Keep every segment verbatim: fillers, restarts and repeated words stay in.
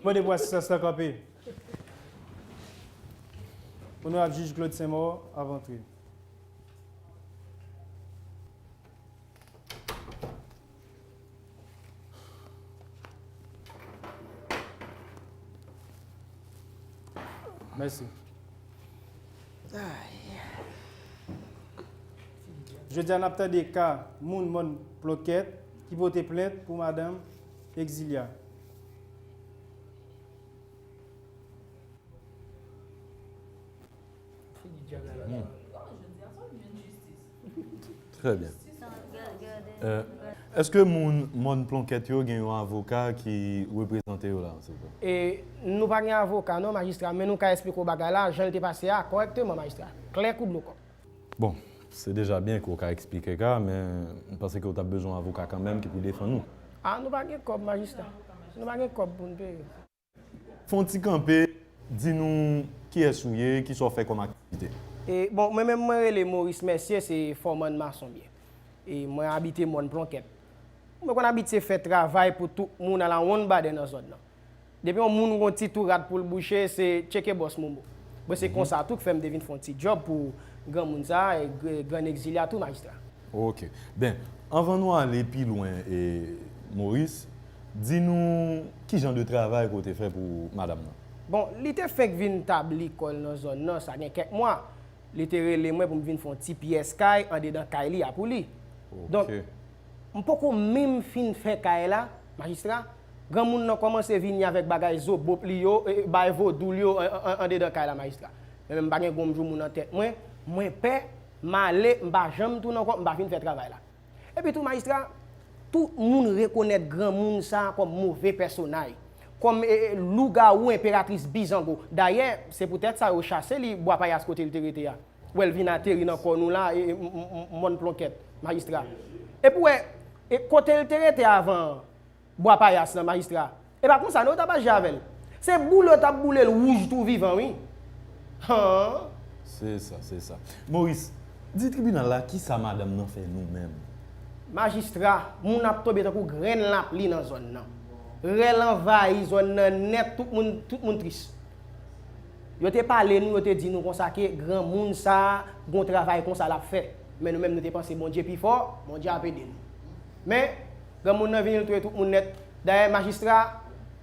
Mande pou asistans lan kanpe. Onorab jij Claude Saint-Maur, ap antre. Mèsi. Jodi a, n ap tande ka moun Mòn Plonkèt ki pote plent pou madanm Egzilya. Trè byen. Èske moun Mòn Plonkèt yo gen yon avoka ki reprezante yo la, silvouplè? Nou pa gen avoka non, majistra, men nou ka eksplike w bagay la, jan l te pase a, kòrèkteman, majistra. Klè kou dlo kòk. Bon, se deja byen ke w ka eksplike ka, men m panse ke w t ap bezwen yon avoka kanmenm ki pou defann ou. A, nou pa gen kòb, majistra. Nou pa gen kòb pou n peye. Fè yon ti kanpe, di nou kiyès ou ye, kisa w fè kòm aktivite. E, bon, mwen menm mwen rele Maurice Mercier, se fòmann mason m ye. E mwen abite Mòn Plonkèt. Mwen konn abitye fè travay pou tout moun alawonnbadè nan zòn nan. Depi yon moun gon ti tou rad pou l bouche, se tcheke bòs Momo. Bon, se konsa tou k fè m te vin fè yon ti djòb pou granmoun sa a, e gr- grann Egzilya tou, majistra. Ok. Ben, anvan nou ale pi lwen, e, Maurice, di nou ki jan de travay ke w te fè pou madanm nan? Bon, li te fenk vin tabli kò l nan zòn nan, sa gen kèk mwa. Li te rele mwen pou m vin fè yon ti pyès kay andedan kay li a pou li. Donk, m poko menm fin fè kay la, majistra, granmoun nan kòmanse vini avèk bagay zobop li yo, e, bagay vodou l yo an- an- andedan kay la, majistra. Men menm m pa gen gonm jou moun nan tèt mwen, mwen pè, m ale, m pa janm tounen ankò, m pa fin fè travay la. Epi tou, majistra, tout moun rekonèt granmoun sa a kòm move pèsonay, kòm, e, e, lougawou enperatris Bizango. Dayè, se poutèt sa yo chase li Bwa Payas kote l te rete a. W wè l vin ateri nan kò nou la, e, e, m- m- m- Mòn Plonkèt, majistra. Epi w wè, e, kote l te rete avan an, Bwa Payas lan, majistra. E pa konsa non yo t ap aji avè l. Se boule yo t ap boule l wouj tou vivan, wi. Han! Se sa, se sa. Maurice, di tribinal la kisa madanm nan fè nou menm? Majistra, moun ap tonbe tankou grenn lapli nan zòn nan. Rèl anvayi zòn nan nèt, tout moun, tout moun tris. Yo te pale nou, yo te di nou konsa ke granmoun sa a gon travay konsa l ap fè. Men nou menm nou te panse Bondye pi fò, Bondye ap ede nou. Men, granmoun nan vini l touye tout moun nèt. Dayè, majistra,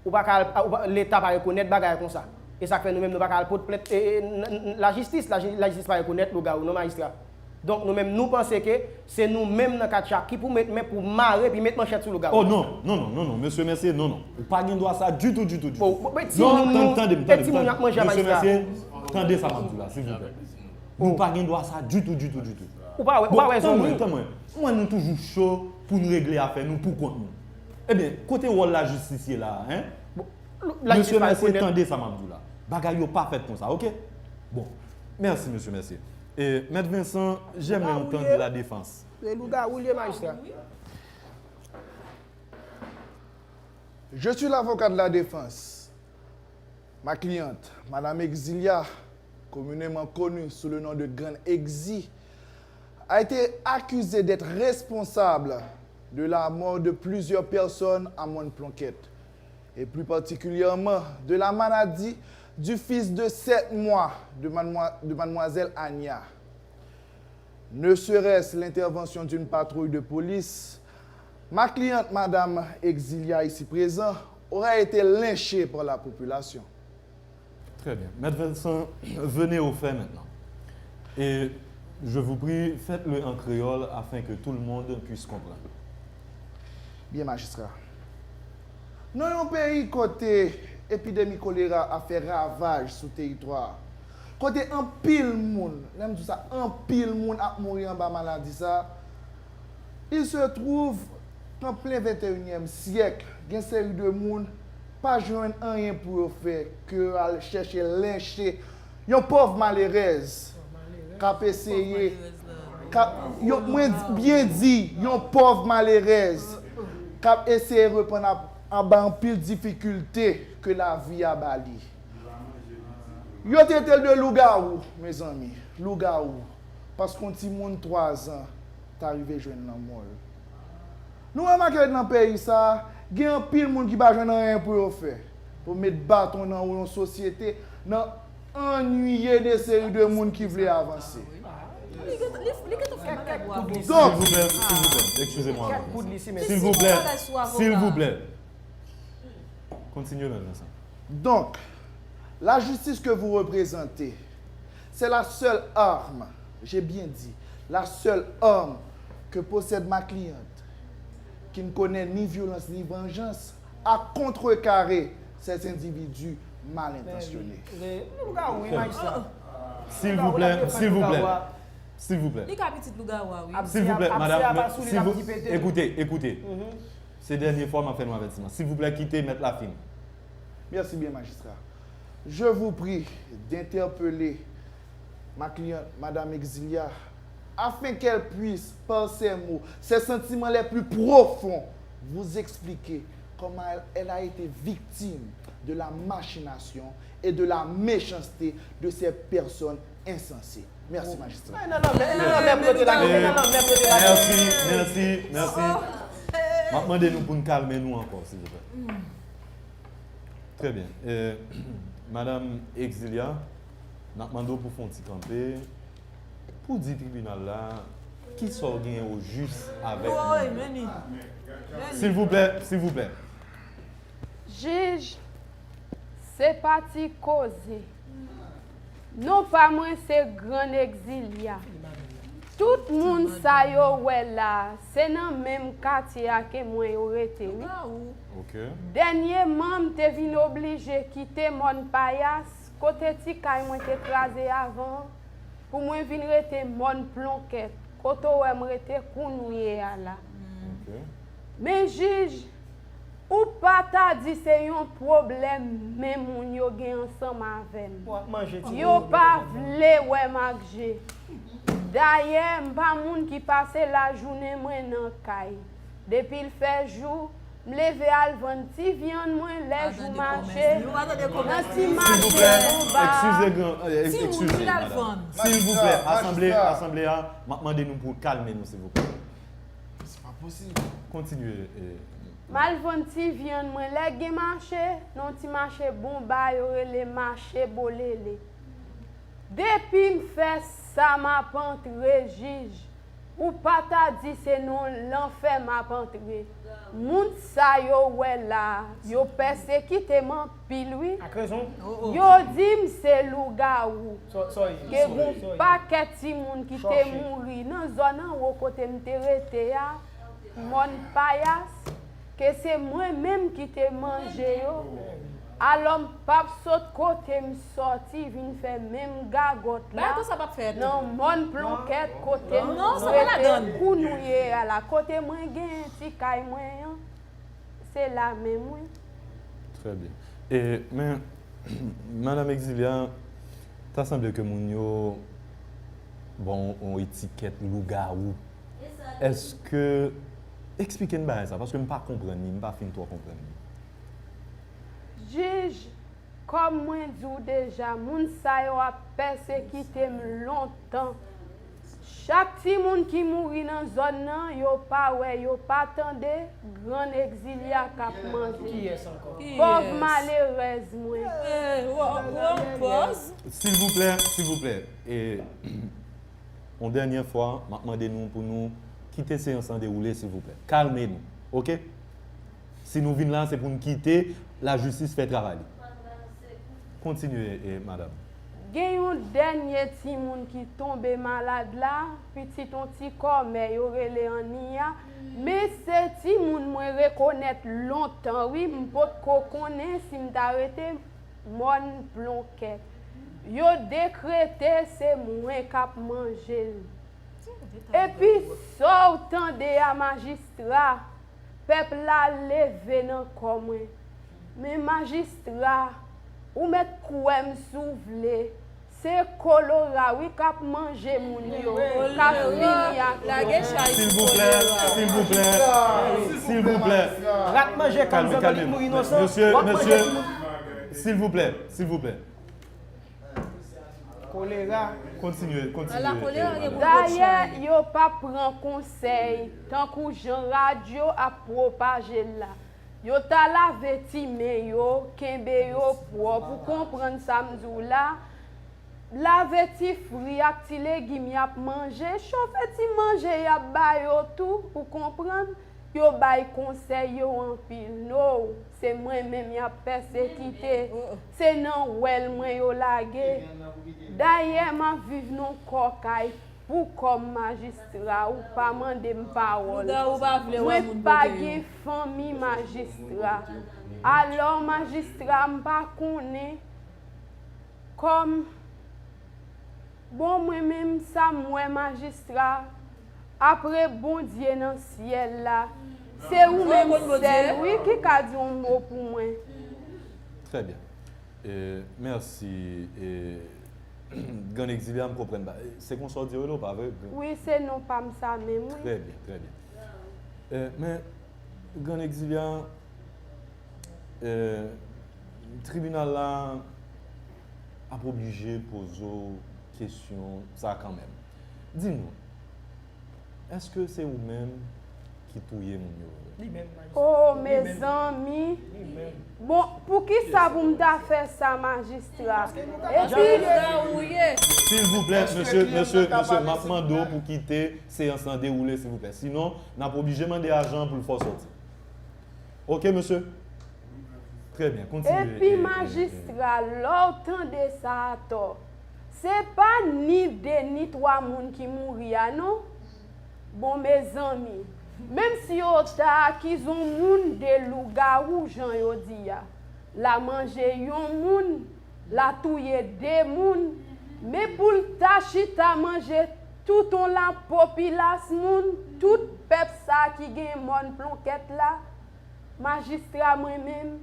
ou pa ka al, ou pa, Leta pa rekonèt bagay konsa. E sa k fè nou menm nou pa ka al pot plent e, e, n- n- lajistis, laji- lajistis pa rekonèt lougawou non, majistra. Donk nou menm nou panse ke se nou menm nan katcha ki pou met men pou mare epi met manchèt sou lougawou. Oh non, non, non, non, non, mesye Mercier, non, non. Ou pa gen dwa sa ditou, ditou, ditou. Bon, bon, ti moun nou, tande m, tande m, ti moun y ap manje a, majistra. Tande sa m ap di w la, silvouplè. Nou pa gen dwa sa ditou, ditou, ditou. Ou pa wè, ou pa wè zòn nou. Tann mwen, tann mwen. Mwen, nou toujou cho pou n regle afè nou pou kont nou. Ebyen, kote wòl lajistis ye la a, en? Mesye Mercier, tande sa m ap di w la. Bagay yo pa fèt konsa, oke? Bon, mèsi, mesye Mercier. E, Mèt Vincent, j'aimerais entendre la défense. Se lougawou l ye, majistra. Je suis l'avocat de la défense. Ma cliente, Madame Exilia, communément connue sous le nom de Grann Egzi, a été accusée d'être responsable de la mort de plusieurs personnes à Mòn Plonket, et plus particulièrement de la maladie du fils de sept mois de mademoi- de mademoiselle Ania. Ne serait-ce l'intervention d'une patrouille de police, ma cliente, Madame Exilia, ici présent, aurait été lynchée par la population. Très bien. Maître Vincent, venez au fait maintenant. Et je vous prie, faites-le en créole afin que tout le monde puisse comprendre. Byen, majistra. Nan yon peyi kote epidemi kolera ap fè ravaj sou teritwa a, kote anpil moun, lè m di w sa, anpil moun ap mouri anba maladi sa a, il se trouve qu'en plein vingt et unième siècle, gen seri de moun pa jwenn anyen pou yo fè ke al chèche lenche yon pòv malerèz k ap eseye, k ap, yon, mwen byen di, yon pòv malerèz k ap eseye reprann ap, anba anpil difikilte ke lavi a ba li. Yo trete l de lougawou, mezanmi, lougawou, paske yon timoun twa zan ta rive jwenn lanmò l. Nou remake nan peyi sa a, gen anpil moun ki pa jwenn anyen pou yo fè. Pou met baton nan wou yon sosyete, nan annuiye de seri de moun ki vle avanse. Li gentan li li gentan fè bagay bwa. S'il Donk, vous plaît, s'il vous plaît, excusez-moi. Kèk koud li si men. S'il vous plaît, Bagay sou avoka. S'il vous plaît. Continuez, Vincent. donc, la justice que vous représentez, c'est la seule arme, j'ai bien dit, la seule arme que possède ma cliente, qui ne connaît ni violence ni vengeance, à contrecarrer ces individus mal intentionnés. Lougawou wi majistra. S'il vous plaît, s'il vous plaît. S'il vous plaît. Li ka pitit lougawou a wi. S'il vous plaît, madame, s'il vous, écoutez, écoutez. Se dènye fwa m ap fè nou avètisman. Silvouplè, kite mèt la fin. Merci bien, magistrat. Je vous prie d'interpeller ma cliente, Madame Exilia, afin qu'elle puisse, par ses mots, ses sentiments les plus profonds, vous expliquer comment elle, elle a été victime de la machination et de la méchanceté de ces personnes insensées. Merci, magistrat. Mèsi, mèsi, mèsi. M ap mande nou pou n kalme nou ankò, silvouplè. Trè byen. Eh, Madanm Exilia, n ap mande w pou fè yon ti kanpe, pou di tribinal la kisa w genyen ojis avèk nou. Silvouplè, silvouplè. Jij, se pa ti koze. Non pa mwen se Grann Egzilya. Tout moun sa yo wè la, se nan menm katye a ke mwen yo rete wi. Dènyèman m te vin oblije kite Mòn Payas, kote ti kay mwen te kraze avan, pou mwen vin rete Mòn Plonkèt, kote w wè m rete kounye a la. Men jij, ou pa ta di se yon pwoblèm men moun yo gen ansanm avè m. Yo pa vle wè m ak je. Dayè, m pa moun ki pase lajounen mwen nan kay. Depi l fè jou, m leve al vann ti vyann mwen lè jou mache, nan ti mache Bonba a. Eskize, gran, eh, eskize, madanm. Silvouplè, asanble, asanble a, m ap mande nou pou kalme nou, silvouplè. Kontinye. Eh. M al vann ti vyann mwen. Lè gen mache, nan yon ti mache Bonba yo rele mache Bolele. Depi m fè sa m ap antre, jij, ou pa ta di se nan lanfè m ap antre. Moun sa yo wè la, yo pèsekite m anpil wi. Yo di m se lougawou. Gen yon pakèt timoun ki te mouri nan zòn anwo kote m te rete a, Mòn Payas, ke se mwen menm ki te manje yo. Alò m p ap sot kote m sòti vin fè menm gagòt la nan Mòn Plonkèt kote m rete kounye a la. Kote mwen genyen ti kay mwen an, se la menm wi. Trè byen. E, men, Madanm Egzilya, ta sanble ke moun yo ba w yon etikèt lougawou. Èske, eksplike n bagay sa, paske m pa konprann li, m pa fin twò konprann li. Jij, kòm mwen di w deja, moun sa yo ap pèsekite m lontan. Chak timoun ki mouri nan zòn nan, yo pa wè, yo pa tande, Grann Egzilya k ap manje. Pòv malerèz mwen. Silvouplè, silvouplè, e, yon dènyè fwa, m ap mande nou pou nou kite seyans lan dewoule, silvouplè. Kalme nou, oke? Si nou vin la, se pou n kite lajistis fè travay li. Kontinye, e, madanm. Gen yon dènye timoun ki tonbe malad la, pitit yon ti kòmè yo rele Annia. Men se timoun mwen rekonèt lontan wi, m potko konnen si m ta rete Mòn Plonkèt. Yo dekrete se mwen k ap manje l. Epi sa w tande a, majistra, pèp la leve nan kò mwen. Men majistra, ou mèt kwè m si w vle, se kolera wi k ap manje moun yo, k ap fini ak yo. Silvouplè, silvouplè, silvouplè. Rat manje kòm zanmi ki mouri inosan. Mesye, mesye, silvouplè, silvouplè. Kolera. Kontinye, kontinye. Dayè, yo p ap pran konsèy tankou jan radyo ap pwopaje l la. Yo ta lave ti men yo, kenbe yo pwòp, ou konprann sa m di w la? Lave ti fri ak ti legim y ap manje, chofe ti manje y ap ba yo tou, ou konprann? Yo bay konsèy yo anpil. No, se mwen menm y ap pèsekite. Se nan wèl mwen yo lage. Dayè, m ap viv nan kòkay pou kòb, majistra, ou pa mande m pawòl. Mwen pa gen fanmi, majistra. Alò, majistra, m pa konnen kòm, bon, mwen menm, sa m wè, majistra, apre Bondye nan syèl la, se ou menm sèl, wi, ki ka di yon mo pou mwen. Trè byen. E, mèsi. E, Grann Egzilya, m konprann. Se konsa w di rele w, pa vre? Wi, se non pa m sa menm, wi. Trè byen, trè byen. E, men, Grann Egzilya, e, tribinal la ap oblije poze w kesyon sa kanmenm. Di nou, èske se ou menm ki touye moun yo vre? Oh, mezanmi. Bon, poukisa pou m ta fè sa, majistra? Epi, silvouplè, mesye, mesye, mesye, m ap mande w pou kite seyans lan dewoule, silvouplè. Sinon, n ap oblije mande ajan an pou l fè w sòti. Oke, mesye? Trè byen, kontinye. Epi, majistra, lè w tande sa atò, se pa ni de ni twa moun ki mouri a, non. Bon, mezanmi, menm si yo ta akize yon moun de lougawou, jan yo di a, l a manje yon moun, l a touye de moun, men pou l ta chita manje tout yon lapopilas moun, tout pèp sa a ki gen mòn plonkèt la, majistra, mwen menm,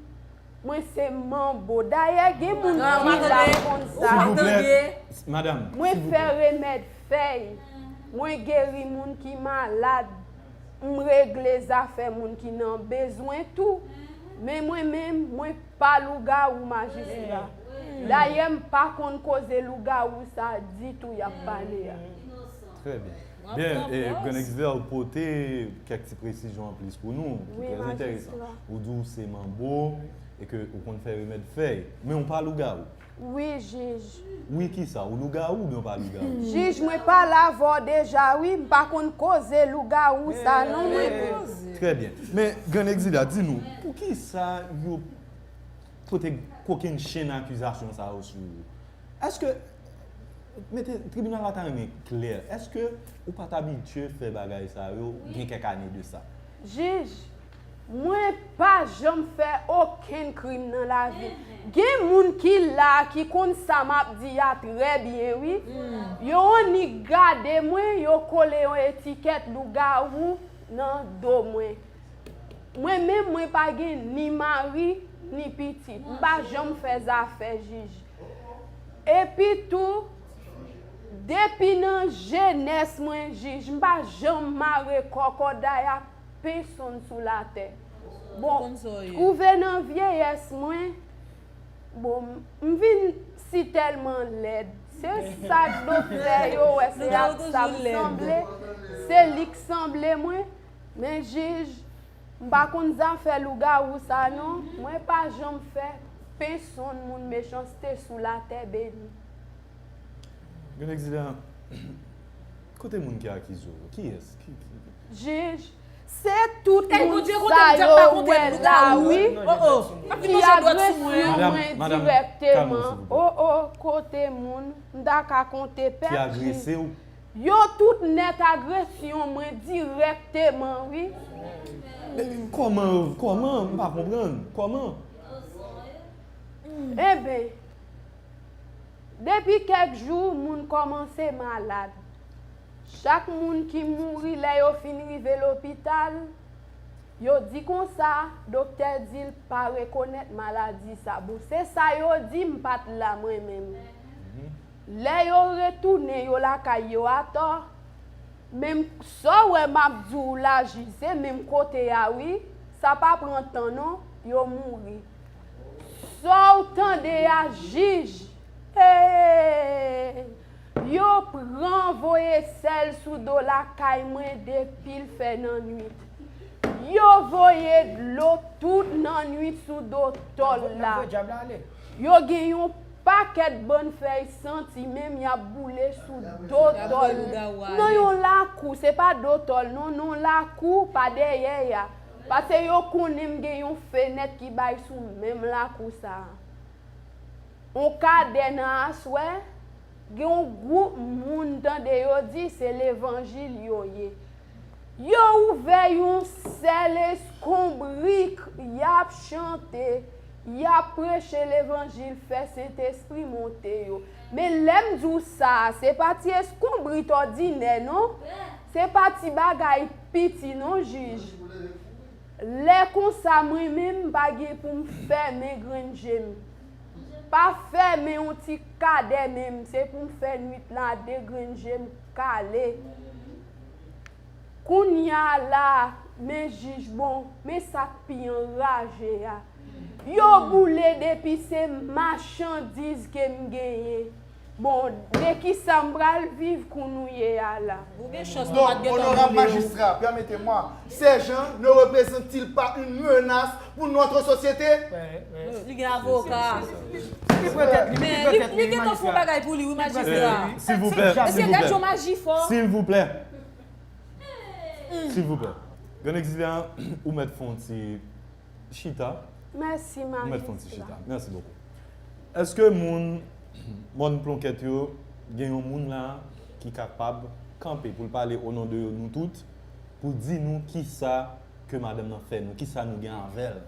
mwen se manbo. Dayè, gen moun ki la konn sa. Silvouplè, madanm. Mwen fè remèd fèy. Mwen geri moun ki malad. M regle zafè moun ki nan bezwen tou. Men mwen menm, mwen pa lougawou, majistra. Dayè, m pa konn koze lougawou sa ditou y ap pale a. Trè byen. Byen, e, Grann Egzilya, ou pote kèk ti presizyon anplis pou nou, ki trè enteresan. Ou di w se manbo, e ke ou konn fè remèd fèy. Men ou pa lougawou. Wi, jij. Wi, kisa? Ou lougawou oubyen ou pa lougawou? Jij, mwen pale avè w deja, wi. M pa konn koze lougawou sa, non, mwen. Trè byen. Men, Grann Egzilya, di nou, poukisa yo pote kokenn chenn akizasyon sa yo sou ou? Èske, mete, tribinal la ta renmen klè, èske ou pa t abitye fè bagay sa yo gen kèk ane de sa? Jij, mwen pa janm fè okenn krim nan lavi. Gen moun ki la a ki konn sa m ap di a trè byen, wi. Yo annik gade mwen, yo kole yon etikèt lougawou nan do mwen. Mwen menm, mwen pa gen ni mari, ni pitit. M pa janm fè zafè, jij. Epi tou, depi nan jenès mwen, jij, m pa janm mare kòkòday ak pèsonn sou latè. Bon, twouve nan vyeyès mwen, bon, m vin si tèlman lèd. Se sa k doktè yo wè, se ak sa m sanble. Se li k sanble mwen. Men jij, m pa konn zafè lougawou sa non. Mwen pa janm fè pèsonn moun mechanste sou latè beni. Grann Egzilya, kote moun ki akize w? Kiyès? Ki, ki, ki? Jij, se tout moun sa yo wè la, wi, ki agresyon mwen dirèkteman. O, o, kote moun, m ta ka konte pèp. Ki agrese w? Yo tout nèt agresyon mwen dirèkteman, wi. Kòman, kòman? M pa konprann. Kòman? Enben, depi kèk jou, moun kòmanse malad. Chak moun ki mouri lè yo fin rive lopital, yo di konsa, doktè di l pa rekonèt maladi sa. Bon, se sa yo di, m pa t la mwen menm. Lè yo retounen yo lakay yo atò, menm sa w wè m ap di w la, jij, se menm kote a wi, sa pa pran tan non, yo mouri. Sa w tande a, jij, hey, yo pran voye sèl sou do lakay mwen depi l fè nan nwit. Yo voye dlo tout nan nwit sou do tòl la. Yo gen yon pakèt bann fèy santi menm y ap boule sou do tòl. Nan yon lakou, se pa do tòl non, nan yon lakou pa dèyè a. Paske yo konnen m gen yon fenèt ki bay sou menm lakou sa a. On kadè nan aswè, gen yon gwoup moun tande yo di se levanjil yo ye. Yo ouvè yon sèl eskonbrik, y ap chante, y ap preche levanjil, fè Sentespri monte yo. Men lè m di w sa a, se pa ti eskonbrit òdinè non, se pa ti bagay piti non, jij. Lè konsa, mwen menm, m pa gen pou m fèmen grenn je m. Pa fèmen yon ti kadè menm, se pou m fè nwit la de grenn je m kale. Kounye a la, men jij bon, men sa k pi anraje a. Yo boule depi se machandiz ke m genyen. Bon, de kisa m pral viv kounye a la? Ou gen chans nou pa t gentan boule w. Donc, honorable magistrat, permettez-moi, ces gens ne représentent-ils pas une menace pour notre société? Li gen avoka. Men li, li gentan fè yon bagay pou li, wi, majistra. Silvouplè, silvouplè. Mesye, gad yon maji fò. Silvouplè. Silvouplè. Grann egzilye a, ou mèt fè yon ti chita. Mèsi, majistra. Ou mèt fè yon ti chita. Mèsi bokou. Èske moun mòn Plonkèt yo gen yon moun la ki kapab kanpe pou l pale o non de nou tout, pou di nou kisa ke madanm nan fè nou, kisa nou gen avè l?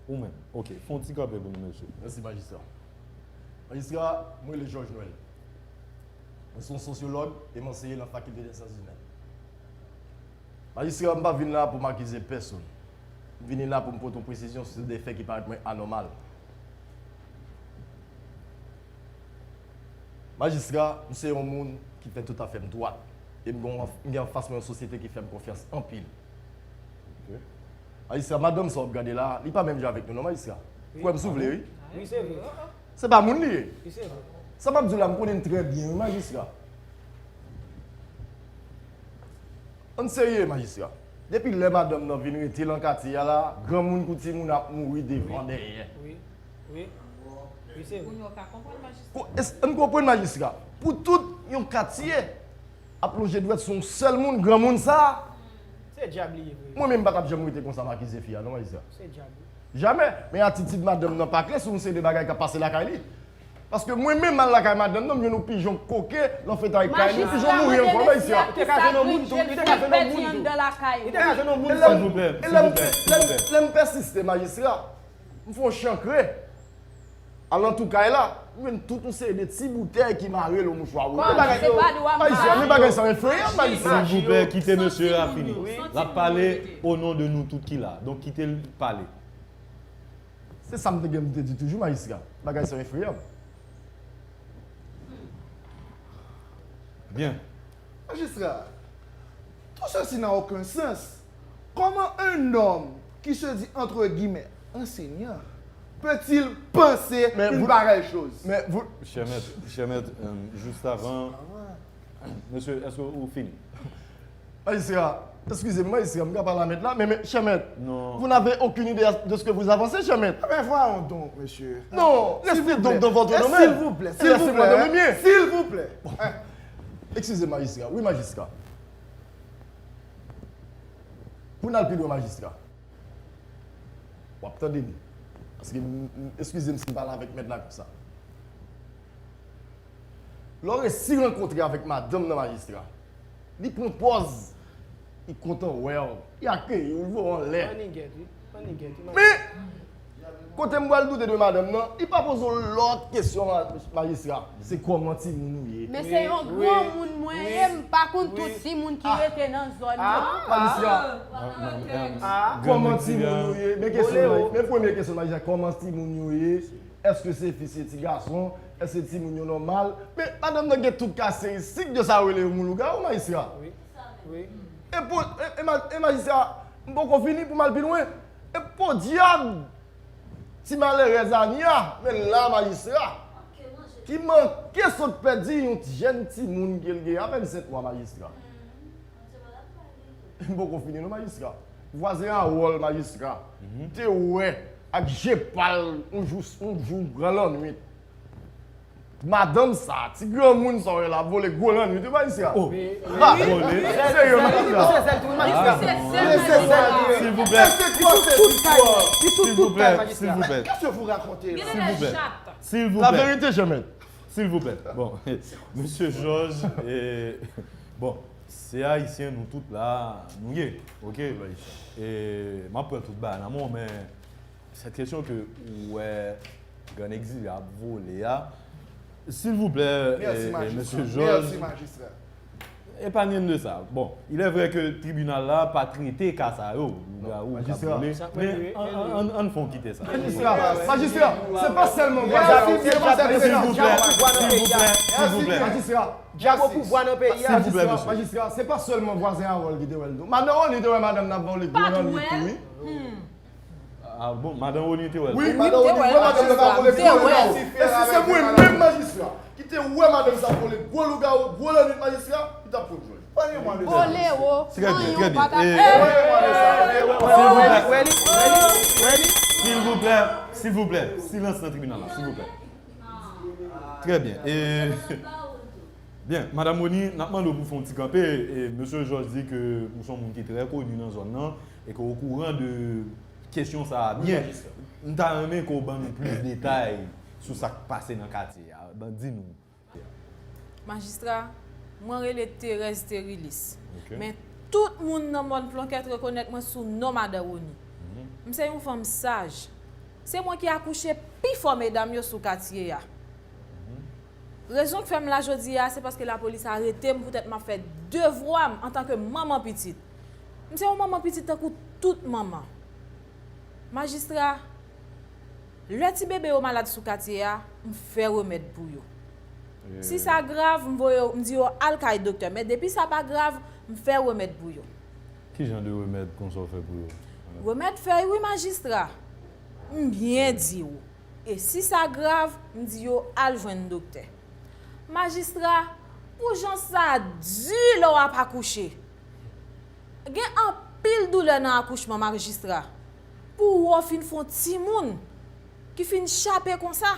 Ou menm. Oke, fè yon ti kanpe pou nou, mesye. Mèsi, majistra. Majistra, mwen rele Georges Noël. Mwen se yon sosyològ e m anseye nan Fakilte dè Syans Imèn. Majistra, m pa vin la pou m akize pèsonn. M vini la pou m pote yon presizyon sou de fè ki parèt mwen anòmal. Majistra, m se yon moun ki fè tout afè m dwat. E m gen, m gen anfas mwen yon sosyete ki fè m konfyans anpil. Majistra, madanm sa w ap gade la, li pa menm jan avèk nou non, majistra. Kwè m si w vle, wi. Wi, se vre. Se pa moun li ye. Wi, se vre. Sa m ap di w la, m konnen l trè byen, wi, majistra. Ann serye, majistra. Depi lè madanm nan vin rete lan katye a la, granmoun kou timoun ap mouri devan dèyè. Wi, wi. Wi, se vre. Pou, es, ann konprann, majistra. Pou tout yon katye ap lonje dwèt sou yon sèl moun, granmoun sa a. Se dyab li ye vre. Mwen menm m pa t ap janm rete konsa m akize fi a, non, majistra. Se dyab, wi. Jamè. Men atitid madanm nan pa klè sou yon seri de bagay k ap pase lakay li. Paske mwen menm m al lakay madanm nan, m jwenn yon pijon koke lan fetay kay li, pijon mouri ankò, majistra. Li te ka jwenn yon moun tou, li te ka jwenn yon moun tou. Li te ka jwenn yon moun tou. Silvouplè, silvouplè, silvouplè. E lè m, lè m, lè m pèsiste, majistra, m fè yon chankre alantou kay la, m jwenn tout yon seri de ti boutèy ki mare lan mouchwa woule. Bagay yo, majistra, men bagay sa efreyan, majistra. Silvouplè, kite mesye a fini. L ap pale o non de nou tout ki la. Donk, kite l pale. Se sa m te gen pou m te di toujou, majistra. Bagay sa efreyan. Byen. Magistrat, tout ceci n'a aucun sens. Comment un homme qui se dit entre guillemets enseignant peut-il penser une pareille chose? Chè mèt, chè mèt, euh, juste avant, mesye, èske ou fini? Majistra, excusez-moi, majistra, m ka pale a mèt la, men, men, chè mèt, vous n'avez aucune idée de ce que vous avancez, chè mèt. Ah ben voyons donc, monsieur. Non, restez donc dans votre domaine. S'il vous plaît, s'il vous plaît, s'il vous plaît. Excusez, majistra. Wi, majistra. Pou n al pi lwen, majistra. W ap tande m. Paske, m, m, excusez m si m pale avèk mèt la konsa. Lè w resi rankontre avèk madanm nan, majistra, li pran pòz, li kontan wè w, li akeyi w, li voye w anlè. Men, kote m pral doute de madanm nan, li pa poze w lòt kesyon, ma-, majistra. Se kòman timoun ou ye? Men se yon granmoun mwen ye, m pa konn tout timoun ki rete nan zòn nan. Majistra. Kòman timoun ou ye? Men kesyon nan, men premye kesyon, majistra, kòman timoun yo ye? Èske se fi, se ti gason? Èske timoun yo nòmal? Men madanm nan gen tout karakteristik de sa yo rele yon moun lougawou, majistra. Wi. Wi. E pou, e, e ma-, e majistra, m poko fini pou m al pi lwen. E podyab! Ti malerèz Ania, men l la, majistra, ki manke sot pèdi yon jèn timoun ke l gen apèn senk mwa, majistra. M poko fini non, majistra. Vwazen Awòl, majistra, te wè ak je pa l yon jou, yon jou gran lannwit. Madanm sa, ti granmoun sa w wè la, ap vole gwo lannwit, wi, majistra. Oh, ha! Vole. Serye, majistra. Silvouplè. Silvouplè. Silvouplè. Qu'est-ce que vous racontez là? Silvouplè. Silvouplè. La vérité, Jean-Maître. Silvouplè. Bon, mesye Jòj, eh, bon, se Ayisyen, nou tout la, nou ye, oke? E, m ap pran tout bagay nan men w, men sèt kesyon ke ou wè Gran Egzile ap vole a, silvouplè, eh, eh, mesye Jòj, epanye n de sa. Bon, il est vrai que tribinal la pa trete ka sa yo, lougawou k ap vole, men ann, ann, ann, ann fè w kite sa. Majistra, majistra, se pa sèlman vwazen Awòl, se pa sèlman. Silvouplè, silvouplè, silvouplè. Majistra, Djab o pouvwa nan peyi a. Silvouplè, mesye. Majistra, se pa sèlman vwazen Awòl ki te wè l tou. Madan Woni te wè madanm nan ap vole gwo lannwit tou, wi. Ah bon, madan Woni te wè l. Wi, madan Woni wè madanm nan ap vole gwo lannwit. E si se mwen menm, majistra, ki te wè madanm sa ap vole gwo lougawou, gwo lannwit, majistra, li t ap pran jòj. Trè byen, trè byen. Silvouplè, silvouplè, silvouplè, silans nan tribinal la, silvouplè. Trè byen. E, byen, madanm Woni, n ap mande w pou fè yon ti kanpe. E, mesye Jòj di ke ou se yon moun ki trè koni nan zòn nan e ke w okouran de kesyon sa a byen. M ta renmen ke w ban nou plis detay sou sa k pase nan katye a. Ban, di nou. Majistra, mwen rele Thérèse Thérilis. Men tout moun nan Mòn Plonkèt rekonèt mwen sou non Madan Woni. M se yon fanm saj. Se mwen ki akouche pi fò medam yo sou katye a. Rezon k fè m la jodi a, se paske lapolis arete m poutèt m ap fè devwa m antanke manman pitit. M se yon manman pitit tankou tout manman. Majistra, lè ti bebe yo malad sou katye a, m fè remèd pou yo. Si sa grav, m voye yo, m di yo al kay doktè. Men depi sa pa grav, m fè remèd pou yo. Ki jan de remèd konsa w fè pou yo? Remèd fèy wi, majistra. M byen di w. E si sa grav, m di yo al jwenn doktè. Majistra, pou jan sa di lè w ap akouche. Gen anpil doulè nan akouchman, majistra. Pou w wè w fin fè yon timoun ki fin chape konsa.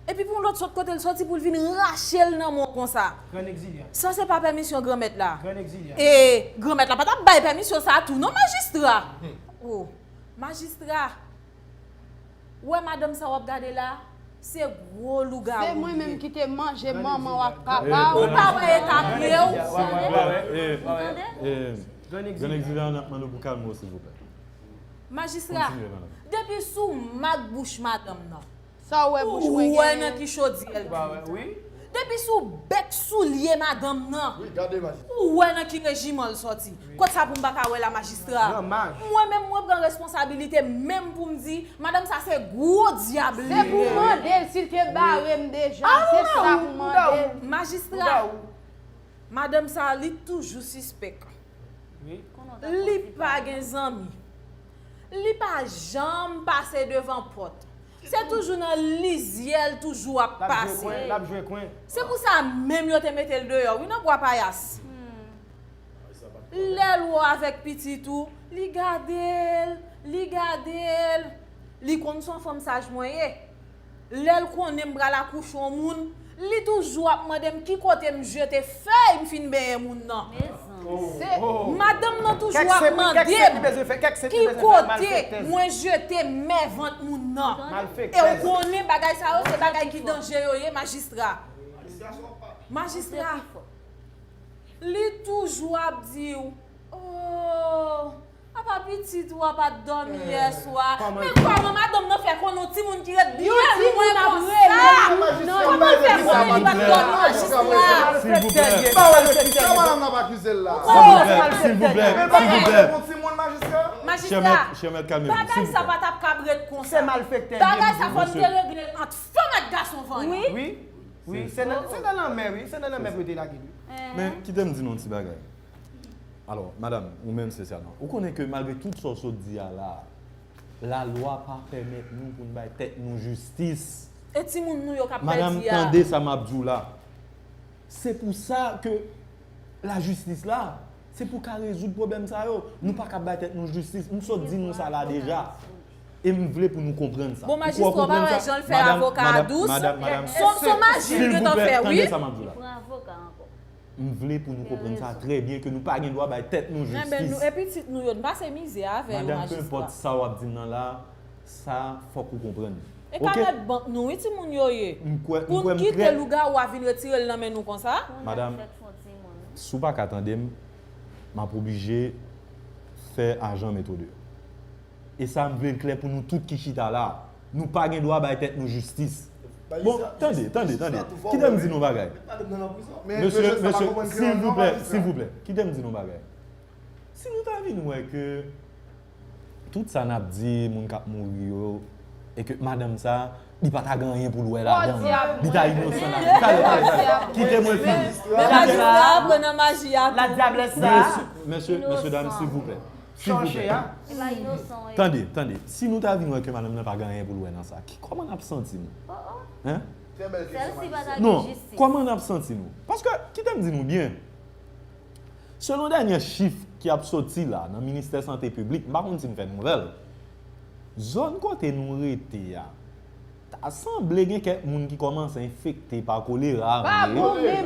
Epi pou yon lòt sòt kote l sòti pou l vin rache l nan men w konsa. Gran Egzile a. Sa se pa pèmisyon Granmèt la. Gran Egzile a. E Granmèt la pa t ap bay pèmisyon sa a tou non, majistra. Oh, majistra. Ou wè madanm sa w ap gade la, se gwo lougawou li ye. Se mwen menm ki te manje manman w ak papa w. Ou pa wè eta pye w? Gran Egzile a, n ap mande w pou kalme w, silvouplè. Majistra, depi sou mak bouch madanm nan, sa w wè bouch mwen genyen? Ou wè nan ki chodyè l tou. Depi sou bèk soulye madanm nan, ou wè nan ki rejiman l sòti. Kot sa pou m pa ka wè la, majistra? Mwen menm, mwen pran responsabilite menm pou m di, madanm sa se gwo dyab li ye. Se pou mande l si l te bare m deja, se sa pou mande l. Majistra, madanm sa, li toujou sispèk. Li pa gen zanmi. Li pa janm pase devan pòt. Se toujou nan lizyè l toujou ap pase. Se pou sa menm yo te mete l deyò wi nan Bwa Payas. Lè l wè w avèk pitit ou, li gade l, li gade l. Li konn se yon fanm saj mwen ye. Lè l konnen m pral akouche yon moun, li toujou ap mande m ki kote m jete fèy m fin benyen moun nan. Madanm nan toujou ap mande m ki kote mwen jete mèvant moun nan. E w konnen bagay sa yo se bagay ki danje yo ye, majistra. Majistra, li toujou ap di w, oh, apa pitit ou a pa t dòmi yè swa? Men kòman madanm nan fè konnen yon timoun ki ret byen lwen konsa? Kòman l fè konnen li pa t dòmi, majistra? Silvouplè. Silvouplè, silvouplè, silvouplè. Majistra, bagay sa pa t ap kab ret konsa. Bagay sa fò n te regle l ant fanm ak gason vanyan. Wi, se nan, se nan lanmè, wi. Se nan lanmè pou yo te lage l, wi. Men, kite m di nou yon ti bagay. Alò, madanm, ou menm espesyalman, ou konnen ke malgre tout sa w sot di a la, lalwa pa pèmèt nou pou n bay tèt nou jistis. E timoun nou yo k ap pèdi a? Madanm, tande sa m ap di w la. Se pou sa ke lajistis la, Se pou ka rezoud pwoblèm sa yo. Nou pa ka bay tèt nou jistis. M sot di nou sa la deja. E m vle pou nou konprann sa. Bon, majistra, w pa wè jan l fè avoka a dous? Se yon maji l gentan fè, wi. M vle pou nou konprann sa trè byen, ke nou pa gen dwa bay tèt nou jistis. E pitit nou yo, n pase mizè avè yo, majistra. Madanm, kenpòt sa w ap di m nan la, sa fòk ou konprann. E kanèt bank nou, wi, timoun yo ye. Pou n kite lougawou a vin retire l nan men nou konsa? Madanm, si w pa ka tande m, m ap oblije fè ajan met ou deyò. E sa, m vle l klè pou nou tout ki chita la. Nou pa gen dwa bay tèt nou jistis. Bon, tande, tande, tande. Kite m di nou bagay. Mesye, mesye, silvouplè, silvouplè, kite m di nou bagay. Si nou ta vin wè ke tout sa n ap di, moun k ap mouri yo, e ke madanm sa, li pa ta gen anyen pou l wè ladan l, li ta inosan ladan l. Talè, talè, talè. Kite mwen fini. Men majistra, pran nan maji a tou. Ladyalès sa. Mesye, mesye dam, silvouplè. Silvouplè. Tande, tande. Si nou ta vin wè ke madanm nan pa gen anyen pou l wè nan sa, ki, kòman n ap santi nou? Hein? Non, kòman n ap santi nou? Paske, kite m di nou byen, selon dènye chif ki ap soti la nan Ministè Sante Piblik, m pa konn si m fè nouvèl, zòn kote nou rete a, ta sanble gen kèk moun ki kòmanse enfekte pa kolera vre.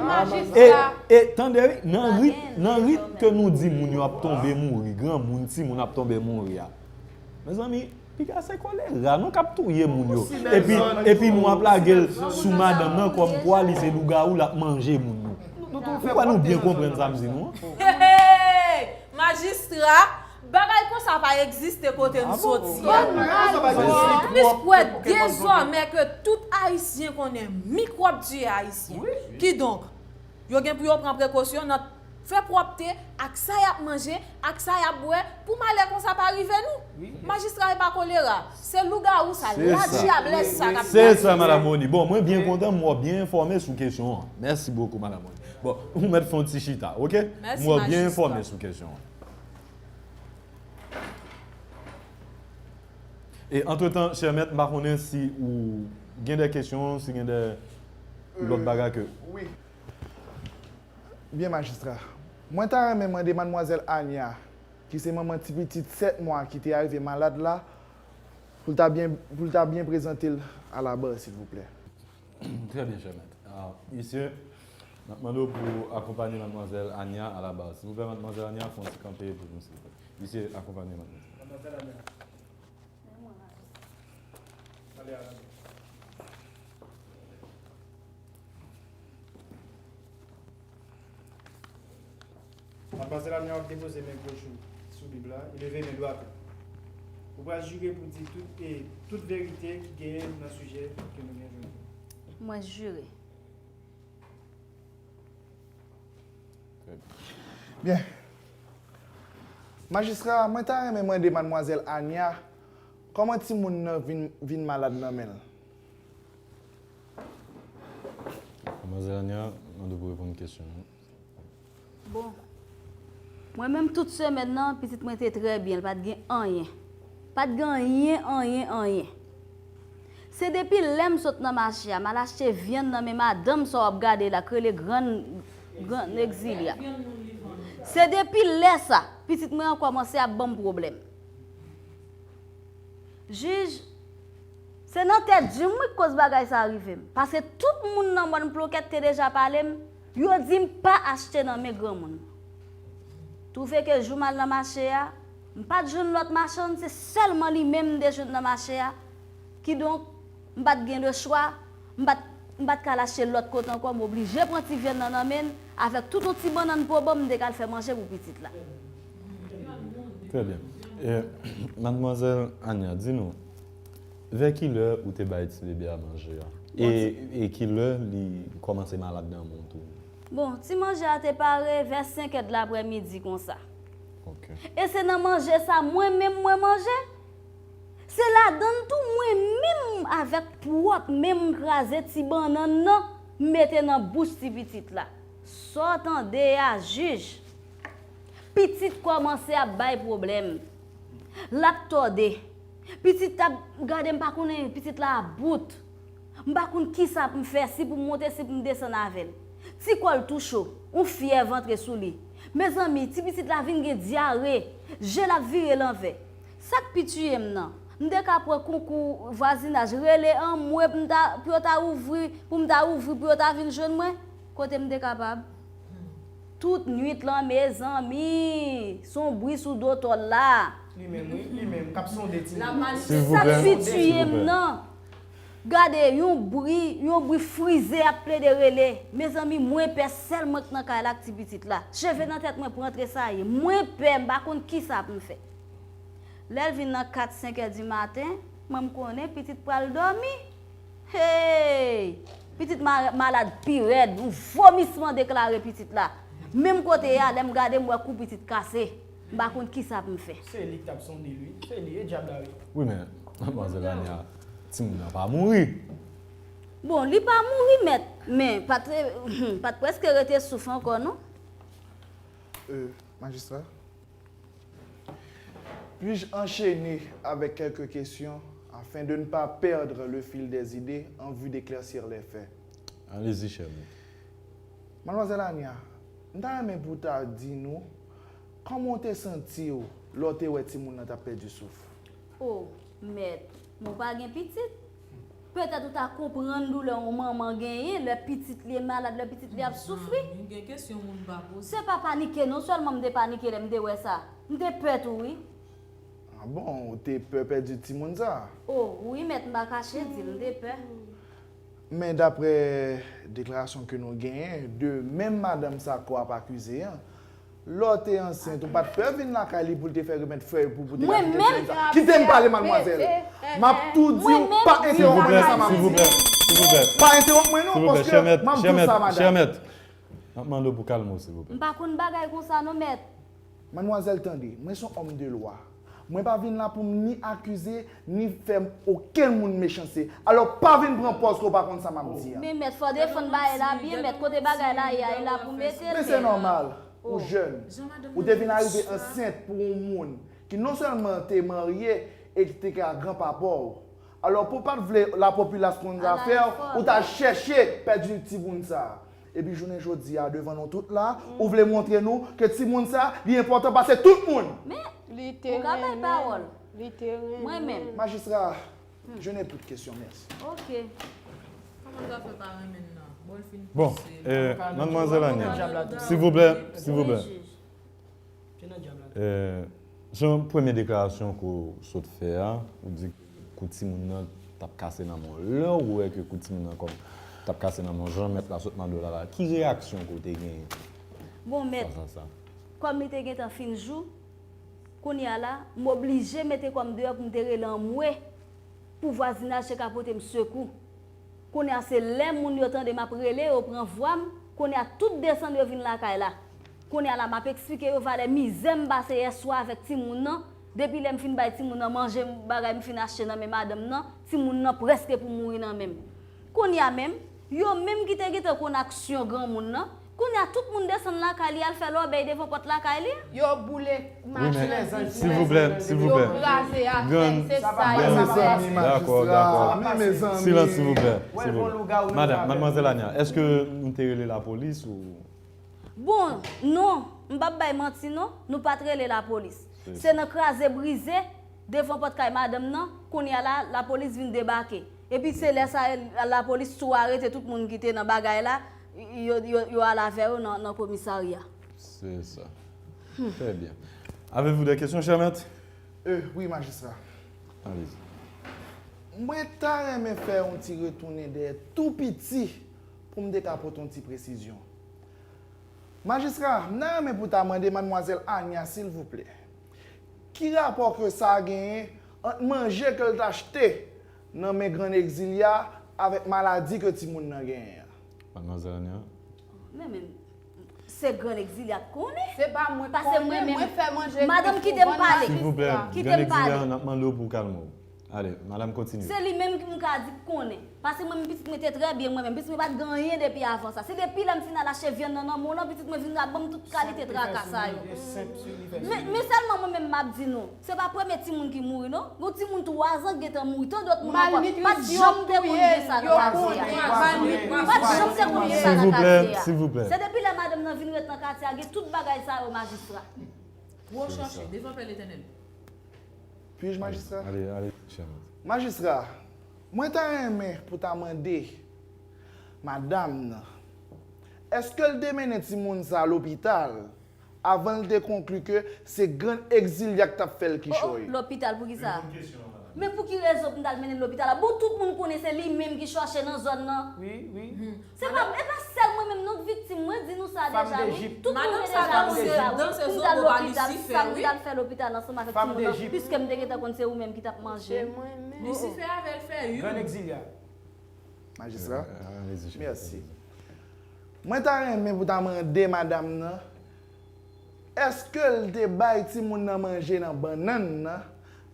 E, e tande wi, nan rit, nan rit ke nou di moun yo ap tonbe mouri, granmoun, timoun ap tonbe mouri a, mezanmi, piga se kolera non k ap touye moun yo. Epi, epi nou ap lage l sou madanm nan kòmkwa li se lougawou, l ap manje moun yo. Ou kwè nou byen konprann sa m di nou an? Majistra, bagay konsa pa egziste kote n soti a. M plis kwè dezòmè ke tout Ayisyen konnen mikwòb tiye Ayisyen. Kidonk, yo gen pou yo pran prekosyon nan fè pwòpte ak sa y ap manje, ak sa y ap bwè, pou malè konsa pa rive nou. Majistra, e pa kolera, se lougawou sa, ladyablès sa k ap. Se sa, Madanm Moni. Bon, mwen byen kontan, m wè w byen enfòme sou kesyon an. Mèsi bokou, Madanm Moni. Bon, ou mèt fè yon ti chita, oke? M wè w byen enfòme sou kesyon an. E antretan, chè mèt, m pa konnen si ou gen de kesyon, si gen de lòt bagay ke. Byen, majistra. Mwen ta renmen mande madmwazèl Ania, ki se manman ti pitit sèt mwa ki te arive malad la, pou l ta byen, pou l ta byen prezante l a la bar, silvouplè. Trè byen, chè mèt. Ah, mesye, n ap mande w pou akonpanye madmwazèl Ania a la bar. Silvouplè, madmwazèl Ania, fè yon ti kanpe pou nou, silvouplè. Mesye, akonpanye madmwazèl. Madmwazèl Ania. Madmwazèl Ania, w ap depoze men goch ou sou Bib la e leve men dwat ou. Ou pral jire pou di tout e tout verite ki genyen nan sijè ke nou gen jodi a. Mwen jire. Byen. Majistra, mwen ta renmen mande madmwazèl Ania kòman timoun nan vin, vin malad nan men l. Madmwazèl Ania, mande w pou reponn kesyon an. Bon. Mwen menm tout semèn nan, pitit mwen te trè byen, l pa t gen anyen. Pa t gen anyen, anyen, anyen. Se depi lè m sot nan mache a, m al achte vyann nan men madanm sa w ap gade la, k rele grann, grann Egzilya. Se depi lè sa, pitit mwen an kòmanse ap ban m pwoblèm. Jij, se nan tèt di m wi k koz bagay sa rive m. Paske tout moun nan mòn Plonkèt te deja pale m, yo di m pa achte nan men granmoun. Twouve ke jou m al nan mache a, m pa t jwenn lòt machann, se sèlman li menm m te jwenn nan mache a. Kidonk, m pa t gen lechwa, m pa t, m pa t ka al achte lòt kote ankò, m oblije pran ti vyann nan nan men l, avèk tout yon ti bannann po ban m, m te ka al fè manje pou pitit la. Trè byen. E, madmwazèl Ania, di nou, vè kilè ou te bay ti bebe a manje a? E, e kilè li kòmanse malad nan men w tou? Bon, ti manje a te pare vè senk è de laprèmidi konsa. Ok. E se nan manje sa mwen menm mwen manje. Se ladan l tou mwen menm avèk pwòp men m m kraze ti bannann nan m mete nan bouch ti pitit la. Sa w tande a, jij? Pitit kòmanse ap bay pwoblèm. L ap tòde. Pitit ap gade m pa konnen pitit la ap bout. M pa konn kisa pou m fè, si pou m monte, si pou m desann avè l. Ti kò l tou cho, yon fyèv antre sou li. Mezanmi, ti pitit la vin gen dyare, je l ap vire lanvè. Sa k pi tiye m nan, m te ka pran konkou vwazinaj, rele anmwe pou m ta, pou yo ta ouvri, pou m ta ouvri, pou yo ta vin jwenn mwen. Kote m te kapab? Tout nwit lan, mezanmi, s on bri sou do tòl la. Li menm, wi, li menm, k ap sonde timoun. Sa k pi tiye m nan, gade, yon bri, yon bri frize ap plede rele. Mezanmi, mwen pè, sèl mwen k nan kay la ak ti pitit la. Cheve nan tèt mwen pou antre sa ye. Mwen pè, m pa konn kisa pou m fè. Lè l vin nan kat, senk è di maten, mwen m konnen pitit pral dòmi. Hey! Pitit ma-, malad pi rèd, yon vomisman deklare pitit la. Menm kote a, lè m gade, m wè kou pitit kase. M pa konn kisa pou m fè. Se li k t ap sonde l, wi. Se li, e dyab la, wi. Wi, men, manmzèl Ania, timoun nan pa mouri. Bon, li pa mouri, mèt, men pa t, pa t prèske rete souf ankò, non. Euh, magistrat, puis-je enchaîner avec quelques questions afin de ne pas perdre le fil des idées en vue d'éclaircir les faits? Allez-y, cher maître. Madmwazèl Ania, m ta renmen pou w ta di nou kòman w te santi w lè w te wè timoun nan t ap pèdi souf. O, mèt, men w pa gen pitit. Petèt ou ta konprann doulè yon manman genyen lè pitit li malad, lè pitit li ap soufri. Mezanmi, gen kesyon moun pa poze. Se pa panike non, sèlman m te panike lè m te wè sa. M te pè tou, wi. A bon, ou te pè pèdi timoun sa? O, wi, mèt, m pa kache di l, m te pè. Men daprè deklarasyon ke nou genyen de menm madanm sa ke w ap akize an, lè w te ansent, ou pa t pè vin lakay li pou l te fè remèd fèy pou, pou te ka kite timoun sa? Kite m pale, madmwazèl. M ap tou di w, pa entewonp mwen nan sa m ap di. Silvouplè, silvouplè, silvouplè. Pa entewonp mwen non, paske m ap di w sa, madanm. Chè mèt, n ap mande w pou kalme w, silvouplè. M pa konn bagay konsa non, mèt. Madmwazèl, tande, mwen se yon òm de lwa. Mwen pa vin la pou m ni akize, ni fè okenn moun mechanste. Alò, pa vin pran pòz ke w pa konn sa m ap di a. Men mèt, fò w defann bagay la byen, mèt, kote bagay la ye a, e la pou mete l. Men se nòmal, ou jèn. Ou te vin arive ansent pou yon moun ki non sèlman te marye e ki te ka granpapa w. Alò, pou w pa t vle lapopilas konn zafè w, ou t al chèche pèdi timoun sa a. Epi jounen jodi a, devan nou tout la, ou vle montre nou ke timoun sa, li enpòtan pase tout moun. Men, ou ka bay pawòl. Mwen menm. Magistrat, je n'ai plus de questions, merci. Ok. Kòman zafè pa renmen nan? Bon, l fin pase. Bon, euh, madmwazèl Ania, silvouplè, silvouplè. Wi, jij. Eh, jan premye deklarasyon ke w sot fè a, ou di kou timoun nan t ap kase nan men w. Lè w wè ke kou timoun nan kòm t ap kase nan men w, jan mèt la sot mande w la, la, ki reyaksyon ke w te genyen? Bon, mèt, kòm li te gentan fin jou, kounye a la, m oblije mete kò m deyò pou m te rele anmwe pou vwazinaj te ka pote m sekou. Kounye a se lè moun yo tande m ap rele, yo pran vwa m, kounye a tout desann yo vin lakay la. Kounye a la m ap eksplike yo valè mizè m pase yèswa avèk timoun nan, depi lè m fin bay timoun nan manje, bagay m fin achte nan men madanm nan, timoun nan prèske pou mouri nan men m. Kounye a menm, yo menm ki te gentan konn aksyon granmoun nan, kounye a tout moun desann lakay li al fè lòbèy devan pòt lakay li. Yo boule machin an, silvouplè, silvouplè. Yo kraze afè, se sa yo fè. Dakò, dakò. Silans, silvouplè, silvouplè. Madam, madmwazèl Ania, èske nou te rele lapolis ou? Bon, non, m p ap bay manti non, nou pa t rele lapolis. Se nan kraze brize devan pòt kay madanm nan, kounye a la, lapolis vin debake. Epi se lè sa a, lapolis tou arete tout moun ki te nan bagay la, yo, yo, yo al avè yo nan, nan komisarya. C'est ça. Très bien. Avez-vous des questions, cher maître? Euh, wi, majistra. Allez-y. Mwen ta renmen fè yon ti retounen dèyè tou piti pou m te ka pote yon ti presizyon. Majistra, m ta renmen pou ta mande madmwazèl Ania, silvouplè, ki rapò ke sa genyen ant manje ke l t achte nan men Grann Egzilya avèk maladi ke timoun nan genyen an? Madmwazèl Ania? Men, men, se Grann Egzilya k konnen. Se pa mwen k konnen, mwen fè manje pi souvan nan majistra. Silvouplè, Grann Egzilya, n ap mande w pou w kalme w. Ale, madanm, kontinye. Se li menm ki m ka di k konnen. Paske mwen menm pitit mwen te trè byen mwen menm. Pitit mwen pa t gen anyen depi avan sa. Se depi lè m fin al achte vyann nan nan mòn nan, pitit mwen vin ap ban m tout kalite traka sa yo. Men, men sèlman mwen menm m ap di nou, se pa premye timoun ki mouri non. Gon timoun twa zan k gentan mouri. Tan dòt moun ankò. Pa t janm te konn gen sa nan katye a. Pa t janm te konn gen sa nan katye a. Silvouplè, silvouplè. Se depi lè madanm nan vin ret nan katye a, gen tout bagay sa yo, majistra. Pou w chèche, devan Pè Letènèl. Puis-je, majistra? Ale, ale, chè mèt. Majistra, mwen ta renmen pou ta mande madanm nan, èske l te mennen timoun sa lopital avan l te konkli ke se grann egzilya k t ap fè l kichòy? Lopital pou kisa? Men pou ki rezon pou m t al mennen l lopital la? Bon, tout moun konnen se li menm ki chòche nan zòn nan. Wi, wi. Se pa, e pa sèl mwen menm non k viktim, mwen di nou sa deja wi. Tout moun te deja konn sa wi. Pou m t al lopital, sa m t al fè lopital ansanm avèk timoun nan, piske m te gentan konn se ou menm ki t ap manje. Lisifè avè l fè youn. Grann egzilya. Majistra, mèsi. Mwen ta renmen pou ta mande madanm nan, èske l te bay timoun nan manje nan bannann nan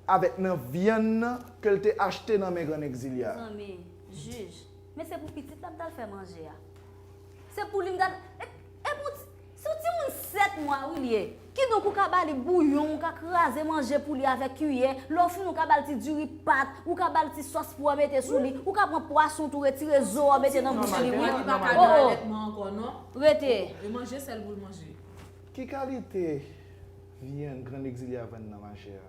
avèk nan vyann nan ke l te achte nan men grann egzilya a? Zanmi, jij, men se pou pitit la m t al fè manje a. Se pou li m t al. E, e pou ti, se yon timoun sèt mwa wi l ye. Kidonk ou ka ba li bouyon, ou ka kraze manje pou li avèk kiyè. Lè w fini, ou ka ba l ti diri pat, ou ka ba l ti sòs pou w mete sou li, ou ka pran pwason tou, retire zo a, mete nan bouch li wi. Li pa ka gen alètman ankò non. Rete. E manje sèl pou l manje. Ki kalite vyann grann egzilya vann nan mache a?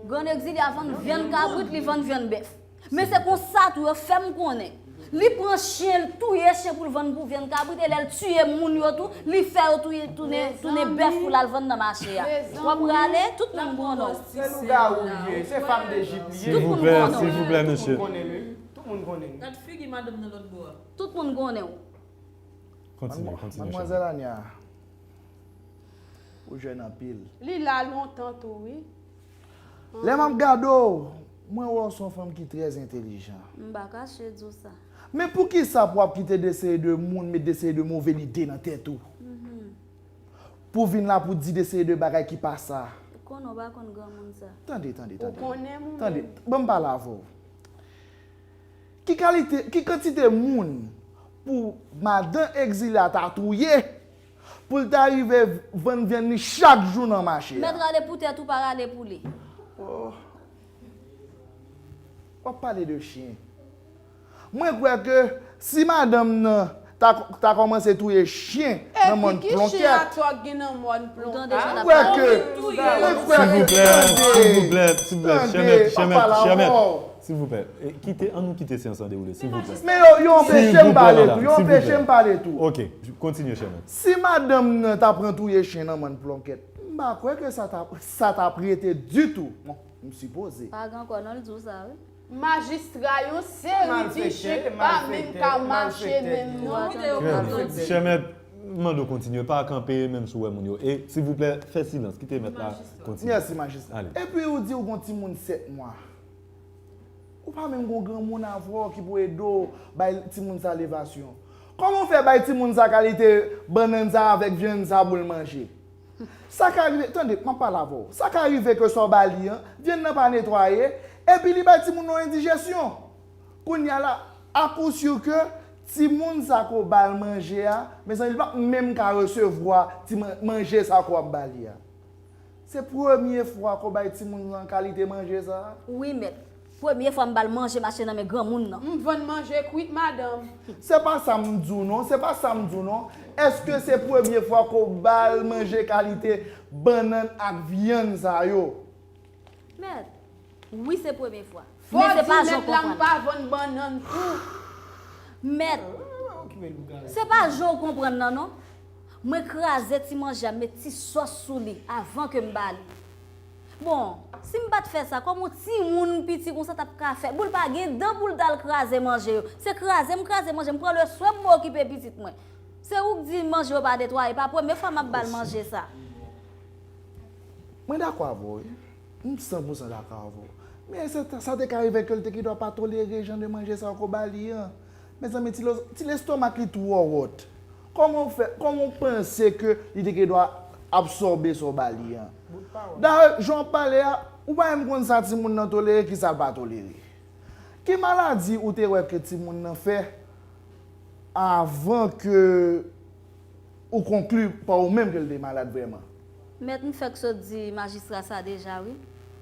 Grann egzilya vann vyann kabrit, li vann vyann bèf. Men se konsa tou yo fè m konnen. Li pran chen, l touye chen pou l vann pou vyann kabrit, e lè l tiye moun yo tou, li fè yo touye, tounen, tounen bèf pou l al vann nan mache a. W ap rale, tout moun konnen w. Se lougawou li ye, se fanm Dejip li ye. Tout moun konnen w. Silvouplè, silvouplè, Tout mesye. Moun konnen li. Tout moun konnen li. Gad figi madanm nan lòt bò a. Tout moun konnen w. Kontinye, kontinye. Madmwazèl Ania, ou jèn anpil. Li la lontan tou wi. Lè m ap gade w, mwen wè w se yon fanm ki trè entelijan. M pa kache di w sa. Men poukisa pou w ap kite de seri de moun met de seri de move lide nan tèt ou? Pou w vin la pou w di de seri de bagay ki pa sa. Konnen w pa konn granmoun sa. Tande, tande, Ou tande. Konnen moun Tande, menm. Ban m pale avè w. Ki kalite, ki kantite moun pou madan egzilya ta touye pou l ta rive vann vyann li chak jou nan mache a? Mèt rale pou tèt ou pa rale pou li. W ap pale de chen. Mwen kwè ke si madanm nan ta, ta kòmanse touye chen nan mòn plonkèt. Atò gen nan mòn Ou tande plonkèt. jan l ap Mwen kwè pale? ke, mwen kwè ke, Silvouplè, tande, silvouplè, silvouplè, tande, chèmèt, m ap chèmèt, pale chèmèt. avè w. Silvouplè, e, kite, ann nou kite seyans lan dewoule, silvouplè. Men yo, yo anpeche m Silvouplè, pale madam, tou, yo anpeche m pale tou. Ok, kontinye, chèmèt. Si madanm nan ta pran touye chen nan mòn plonkèt, m pa kwè ke sa ta, sa t ap rete ditou. Bon, m sipoze. Pa gen ankò non, l di w sa wi. Majistra, yon seri ti chen pa menm ka mache menm non. Chèmèt, m mande w kontinye, pa kanpe menm si w wè moun yo. E, silvouplè, fè silans, kite mèt la kontinye. Mèsi, majistra. Ale. Epi ou di ou gon timoun sèt mwa. Ou pa menm gon granmoun avè w ki pou ede w bay timoun sa levasyon. Kòman w fè bay timoun sa kalite bannann sa avèk vyann sa pou l manje? Sa ka rive, tande, m ap pale avè w. Sa ka rive ke sa w ba li an, vyann nan pa netwaye, epi li bay timoun nan yon endijesyon. Kounye a la, akousir ke timoun sa ke w ba l manje a, mezanmi, li p ap menm ka resevwa ti man- manje sa ke w ap ba li a. Se premye fwa ke w bay timoun nan kalite manje sa a? Wi, mèt. Premye fwa m ba l manje mache nan men granmoun nan. M vann manje kwit, madanm. Se pa sa m di w non, se pa sa m di w non. Èske se premye fwa ke w ba l manje kalite bannann ak vyann sa yo? Mèt, wi, se premye fwa. Fò di mèt la m pa vann bannann tou. Mèt, se pa jan w konprann nan non. Mwen kraze ti manje a, m met ti sòs sou li avan ke m ba li. Bon, si m pa t fè sa, kòman yon timoun piti konsa t ap ka fè? Bon, l pa gen dan pou l t al kraze manje yo. Se kraze m kraze manje, m pran leswen m okipe pitit mwen. Se ou k di manje yo pa netwaye, pa premye fwa m ap ba l manje sa. Mwen dakò avè w, wi. M san pou san dakò avè w. Men sa, sa te ka rive ke l te gendwa pa tolere jan de manje sa yo ke w ba li an. Mezanmi, ti, ti lestomak li twò wòt. Kòman w fè, kòman w panse ke li te gendwa absòbe sa w ba li an? Dayè, jan w ap pale a, ou pa menm konn sa timoun nan tolere, kisa l pa tolere. Ki maladi ou te wè ke timoun nan fè avan ke ou konkli pa ou menm ke l te malad vrèman? Mèt, m fèk sot di majistra sa deja, wi.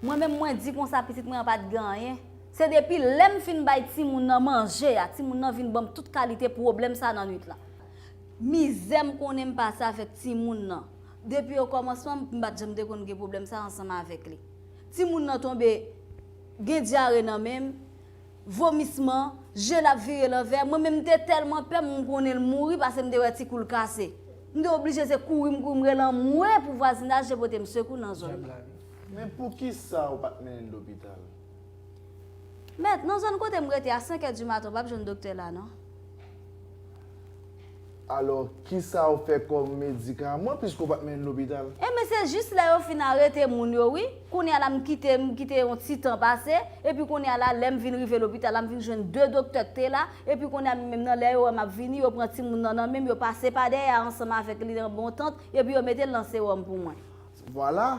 Mwen menm, mwen di konsa pitit mwen an pa t gen anyen. Se depi lè m fin bay timoun nan manje a, timoun nan vin ban m tout kalite pwoblèm sa nan nwit la. Mizè m konnen m pase avèk timoun nan. Depi okòmansman, m pa t janm te konn gen pwoblèm sa ansanm avèk li. Timoun nan tonbe gen dyare nan men m, vomisman, je l ap vire lanvè. Mwen menm, m te tèlman pè, m konnen l mouri, paske m te wè ti kou l kase. M te oblije se kouri m kouri m rele anmwe pou vwazinaj te pote m sekou nan zòn nan. Men poukisa ou pa t mennen l lopital? Mèt, nan zòn kote m rete a senk è di maten, ou p ap jwenn doktè la non. Alò, kisa ou fè kòm medikaman piske ou pa t mennen l lopital? Enben, se jis lè yo fin arete moun yo, wi. Kounye a la, m kite, m kite yon ti tan pase, epi kounye a la, lè m vin rive lopital la, m vin jwenn de doktè k te la, epi kounye a menm nan lè yo wè m ap vini, yo pran timoun nan nan men m, yo pase pa dèyè a ansanm avèk li nan bon tant, epi yo mete l nan sewòm pou mwen. Vwala,